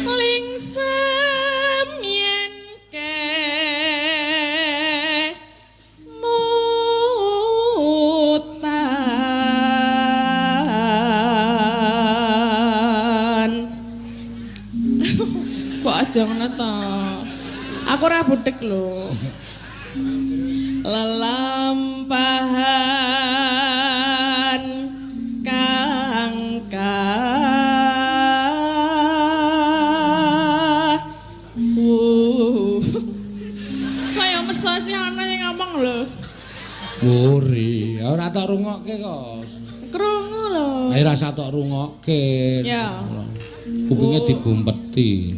Lingsem yen kemutan. Kok aja ngono to? Aku ora budhek lho. Lelampahan kang kaya meso sih ana sing ngomong lho. Wuri, ora tok rungokke kok. Krungu lho. Ayo rasa tok rungokke. Ya. Kupinge digumpeti.